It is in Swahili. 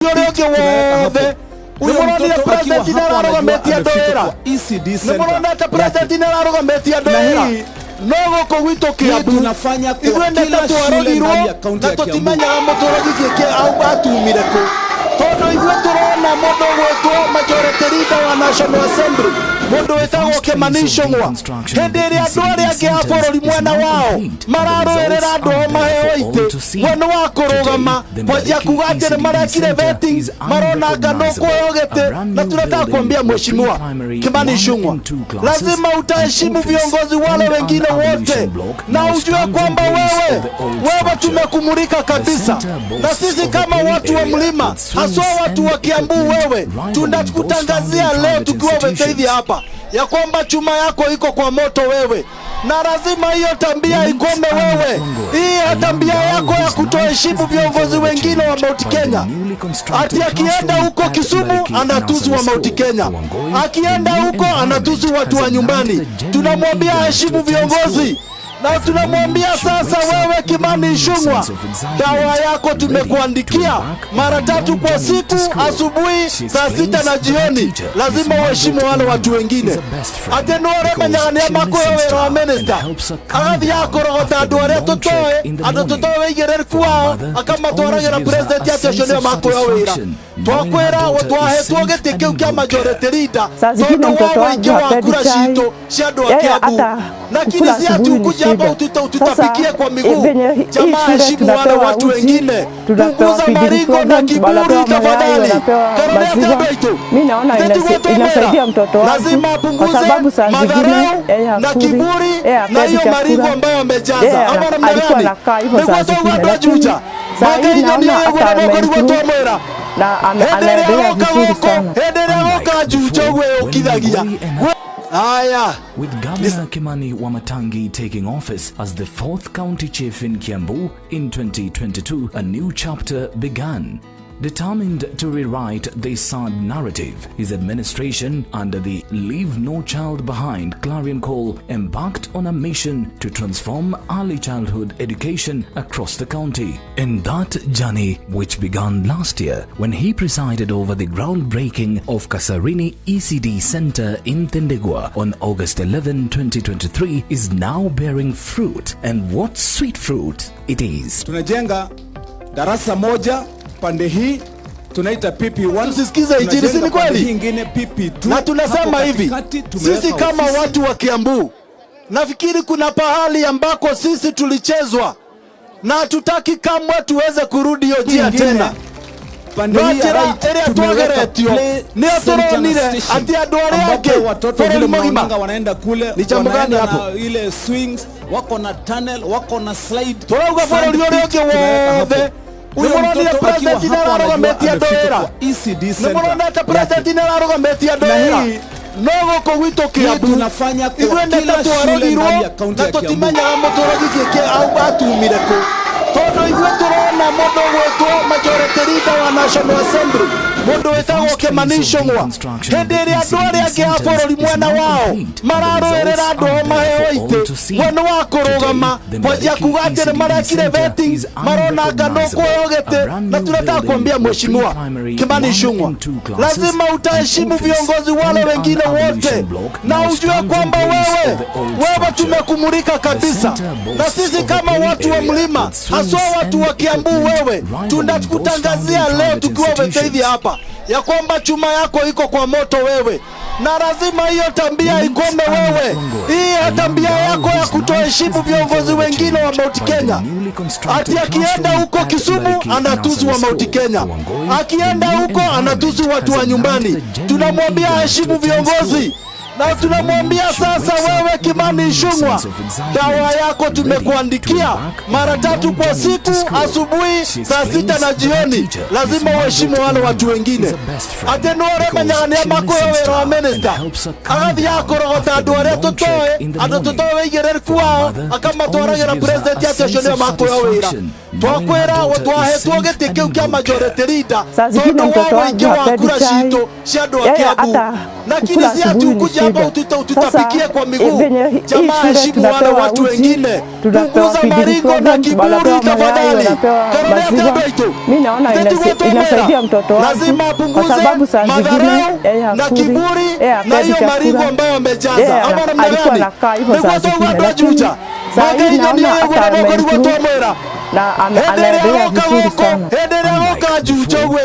Ũrĩa ũngĩ wothe nĩmũronire president nĩararũgamĩtie andũ wĩra, nĩmũronete president nĩararũgamĩtie andũ wĩra, no gũkũ gwitũ Kiambu ithuĩ nĩ ta twarogirwo na tũtimenyaga mũtũrogi kĩkĩ atumire kũ, tondũ ithuĩ tũrona mũndũ ũgwĩtwo majority leader wa National Assembly, mũndũ wĩtagwo Kimani Ichung'wa, hĩndĩ ĩrĩa andũ arĩa angĩ a bũrũri mwena wao mararũĩrĩra andũ ao maheo itĩ, we nĩ wa kũrũgama kwanjia kuga atĩ nĩ marekire vetting, marona anga nũkuoyo gĩtĩ. Na tunataka kuambia Mheshimiwa Kimani Ichung'wa, lazima utaheshimu viongozi wale wengine wote na ujue kwamba wewe tumekumulika kabisa, na sisi kama watu wa mlima, haswa watu wa Kiambu, wewe tunakutangazia leo tukiwa Weteithia hapa ya kwamba chuma yako iko kwa moto wewe, na lazima hiyo tabia ikome wewe. Hii tabia yako ya kutoheshimu viongozi wengine wa Mount Kenya, ati akienda huko Kisumu anatusu wa Mount Kenya, akienda huko anatusu watu wa nyumbani. Tunamwambia heshimu viongozi na tunamwambia sasa, wewe Kimani Ichung'wa, dawa yako tumekuandikia mara tatu kwa siku, asubuhi, saa 6 na jioni. Lazima uheshimu wale watu wengine. Atĩ nĩ ũrĩmenyaga nĩ amakũhe wĩra wa minister, agathiĩ akũrogota andũ arĩa tũtoĩ, andũ tũtoĩ wĩigĩrĩrĩku wao, akamatwaragĩra president atĩ ũcio nĩo makũhe wĩra. Twakwĩra twahetwo gĩtĩ kĩu kĩa majority leader Saa zingine tondũ wa mtoto wangu ũingĩ wa hapendi kura chai. citũ cia andũ a Yeye Kiambu, hata lakini kukula si ati asubuhi ni ukuje hapa shida. ututapikie Sasa kwa miguu. venye hii Jamaa, shule heshimu wale tunapewa watu uji, wengine, tunapewa punguza feeding maringo na program, kiburi wanapewa mayai, tafadhali. wanapewa Karolea maziwa. Tendo Mi naona inasaidia mtoto wangu lazima kwa apunguze sababu saa zingine madharau yeye na hakuli, kiburi yeye na hapendi hiyo maringo chakula. ambayo amejaza Yeye ama namna alikuwa gani? anakaa hivyo Nĩguo saa twaigua zingine, andũ a lakini Juja saa hii makainyania naona ũguo hata na mũkũrigwo ameimprove twamwĩra na hĩndĩ ĩrĩa anaendelea oka vizuri gũkũ sana. hĩndĩ ĩrĩa oka Juja ũguo yũkithagia haya. With Governor Kimani Wamatangi taking office as the fourth county chief in Kiambu in 2022, a new chapter began. Determined to rewrite this sad narrative, his administration, under the Leave No Child Behind clarion call, embarked on a mission to transform early childhood education across the county. In that journey, which began last year when he presided over the groundbreaking of Kasarini ECD Center in Thindigua on August 11, 2023, is now bearing fruit. And what sweet fruit it is! Tunajenga darasa moja pande hii tunaita PP1. Tusisikize injili, si ni Tunajenga pande kweli? hii ingine PP2. Na tunasema Hapo hivi, katikati tumeweka sisi kama ofisi. Watu wa Kiambu, nafikiri kuna pahali ambako sisi tulichezwa na hatutaki kamwe tuweze kurudi hiyo njia Ingine, tena. Pande No hii ya njĩra right ĩrĩa tumeweka twageretio play nĩyo center na tũronire station, atĩ andũ arĩa ambapo angĩ watoto bũrũri vile mũgima. mnaonanga wanaenda kule, Ni jambo gani wanaenda hapo? na ile swings, wako na tunnel, wako na slide, Tũrauga sand bũrũri ũrĩa pit ũngĩ tumeweka hapo. wothe Huyo nĩmũronire mtoto akiwa president hapo anajua nĩararũgamĩtie andũ amefika wĩra, kwa ECD center nĩmũronete yake. President nĩararũgamĩtie andũ Na wĩra, no gũkũ gwitũ hii Kiambu tunafanya kwa ithuĩ nĩ ta kila shule twarogirwo ndani ya kaunti na ya Kiambu. tũtimenyaga mũtũrogi kĩkĩ atumire kũ, tondũ ithuĩ tũrona mũndũ ũgwĩtwo majority leader wa National Assembly, mũndũ wĩtagwo Kimani Ichung'wa, hĩndĩ ĩrĩa andũ arĩa angĩ a bũrũri mwena wao mararũĩrĩra andũ ao maheo itĩ, we nĩ wa kũrũgama kwanjia kuga atĩ nĩ marekire vetting, marona anga nũkuoyo gĩtĩ. Na tunataka kuambia Mheshimiwa Kimani Ichung'wa, lazima utaheshimu viongozi wale wengine wote na ujue kwamba wewe tumekumulika kabisa, na sisi kama watu wa mlima, haswa watu wa Kiambu, wewe tunakutangazia leo tukiwa Weteithia hapa ya kwamba chuma yako iko kwa moto wewe, na lazima hiyo tabia ikome wewe. Hii tabia yako ya kutoheshimu viongozi wengine wa Mount Kenya, ati akienda huko Kisumu anatusu wa Mount Kenya, akienda huko anatusu watu wa nyumbani. Tunamwambia heshimu viongozi na tunamwambia sasa, wewe Kimani Ichung'wa, dawa yako tumekuandikia mara tatu kwa siku, asubuhi, saa 6 na jioni. Lazima uheshimu wale watu wengine. Atĩ nĩ ũrĩmenyaga nĩ amakũhe wĩra wa minister, agathiĩ akũrogota andũ arĩa tũtoĩ, andũ tũtoĩ wĩigĩrĩrĩku wao, akamatwaragĩra president atĩ ũcio nĩo makũhe wĩra. Twakwĩra twahetwo gĩtĩ kĩu kĩa majority leader Saa zingine tondũ mtoto wa wangu ũingĩ wa hapendi kura chai. citũ cia andũ a Yeye Kiambu, hata lakini kukula si ati asubuhi ni ukuje shida. Baba shida. ututapikie Sasa kwa miguu. venye hii Jamaa shule heshimu wale tunapewa watu uji, wengine. tunapewa Punguza feeding maringo na program, kiburi wanapewa mayai, tafadhali. wanapewa Karolete maziwa. andũ aitũ. Mi naona Nĩtiguo twamwĩra. inasaidia mtoto wangu Lazima kwa apunguze sababu saa zingine madharau yeye na hakuli, kiburi yeye na hapendi hiyo maringo chakula, ambayo yeye amejaza. Ama namna alikuwa gani? anakaa hivyo Nĩguo saa twauga zingine, andũ a lakini Juja. saa hii Mangainyania naona ũguo hata na moko nĩguo ameimprove twamwĩra. na Hĩndĩ ĩrĩa anaendelea agoka vizuri gũkũ, sana. hĩndĩ ĩrĩa agoka Unlike Juja before, ũguo.